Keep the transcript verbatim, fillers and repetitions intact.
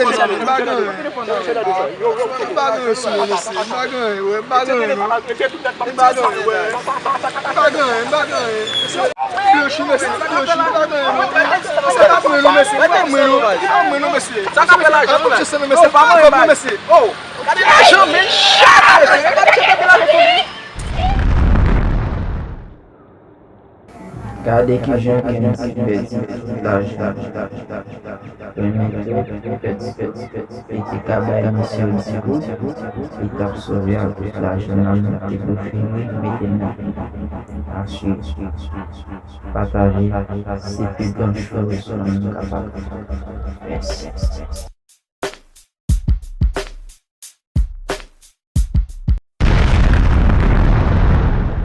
telefòn nan, men. M pa gen anyen. M pa gen anyen sou mwen, mesye. M pa gen anyen, wè. M pa gen anyen, non. M pa gen anyen, wè. M pa gen anyen, m pa gen anyen. Blanchi, mesye, blanchi, m pa gen anyen, non. Se pa mwen, non, mesye. Se pa mwen, non. Se pa mwen, non, mesye. Sa ka fè lajan, non, mesye. Oh! Gade lajan, men. Shit, mesye. Gade kijan Kenny pèdi tout lajan. Premye tou, pèdi, pèdi, pèdi. Li te ka bay misye yon ti goud, li t ap sove ak tout lajan nan men l, te prefere mete nan aswit. Pataje, se pi gran cho ke moun kapab fè. Mèsi.